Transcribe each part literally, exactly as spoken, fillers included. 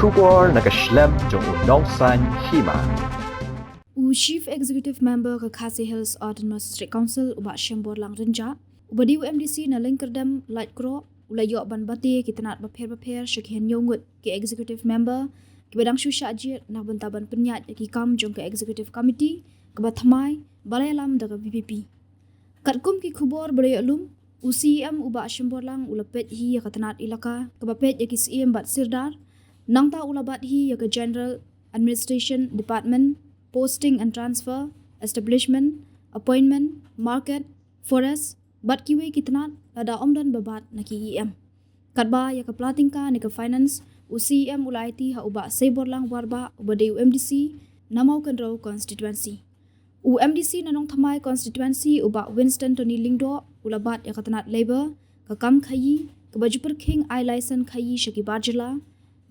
Khubor na ka shlem jong u Nongsaiñ Hima. U Chief Executive Member ka Khasi Hills Autonomous District Council, u Bah Shemborlang Rynjah, uba dei u M D C na Lyngkyrdem Laitkroh, u la ïoh ban bate ki tnat bapher bapher sha ki hynñiew ngut ki Executive Member kiba dang shu shah jied na ka bynta ban pynïaid ïa ki kam jong ka Executive Committee kaba thymmai ba la ïalam da ka V P P. Katkum ki khubor ba la ïoh lum, u C E M u Bah Shemborlang u la peit hi ïa ka tnat elaka kaba peit ïa ki syiem bad sirdar, nangta u la bat hi ïa ka General Administration Department, Posting and Transfer, Establishment, Appointment, Market, Forest bad kiwei ki tnat lada ym don ba bat na ki E M. Katba ïa ka pla tyngka ne ka Finance, u C E M u la aiti ha u Bah Seiborlang Warbah uba dei u M D C na Mawkynrew Constituency. U M D C na Nongthymmai Constituency u Bah Winston Tony Lyngdoh u la bat ïa ka tnat Labour, ka kam khaïi, kaba ju pyrkhing ai license khaïi sha ki bar jylla,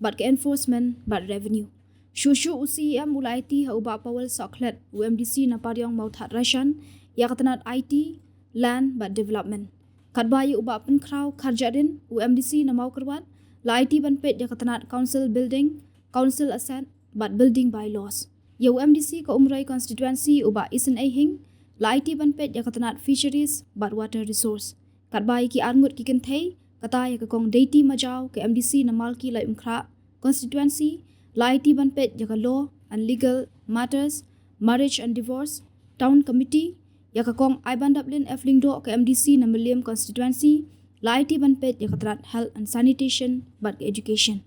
bad ka Enforcement bad Revenue. Shuh shuh u C E M u la aiti ha u Bah Powell Sohkhlet, u M D C na Pariong Mawthadraishan, ïa ka tnat I T, Land bad Development. Katba ïa u Bah Pynkhraw Kharjahrin, u M D C na Mawkyrwat, la aiti ban peit ïa ka tnat Council Building, Council Asset bad Building Bylaws. Ïa u M D C ka Umroi Constituency u Bah Isynei Hing, la aiti ban peit ïa ka tnat Fisheries bad Water Resource. Katba ïa ki arngut ki kynthei, kata ïa ka Kong Deiti Majaw, ka M D C na Malki Laitumkhrah Constituency, la aiti ban peit ïa ka Law and Legal Matters, Marriage and Divorce, Town Committee, ïa ka Kong Aibandaplin F Lyngdoh, ka M D C na Mylliem Constituency, la aiti ban peit ïa ka tnat Health and Sanitation bad ka Education.